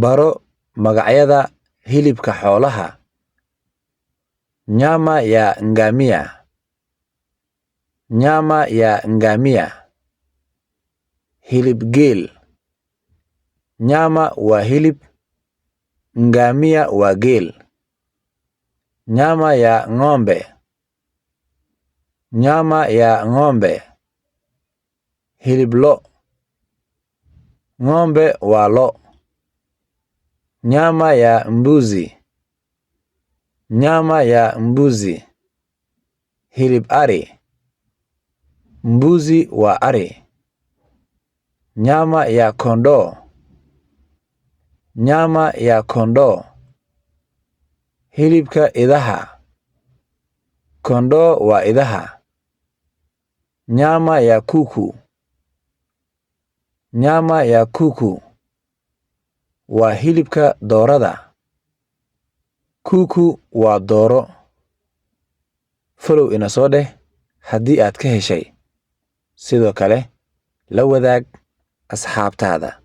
Baro magacyada hilibka xoolaha. Nyama ya ngamia. Nyama ya ngamia. Hilib geel. Nyama waa hilib, ngamia waa geel. Nyama ya ng'ombe. Nyama ya ng'ombe. Hilib lo'. Ng'ombe waa lo'. Nyama ya mbuzi. Nyama ya mbuzi. Hilib ari. Mbuzi waa ari. Nyama ya kondoo. Nyama ya kondoo. Hilibka idaha. Kondoo waa idaha. Nyama ya kuku. Nyama ya kuku. Waa hilibka doorada. Kuku waa dooro. Follow ina soo dheh haddii aad ka heshay. Sidoo kale la wadaag asxaabtaada.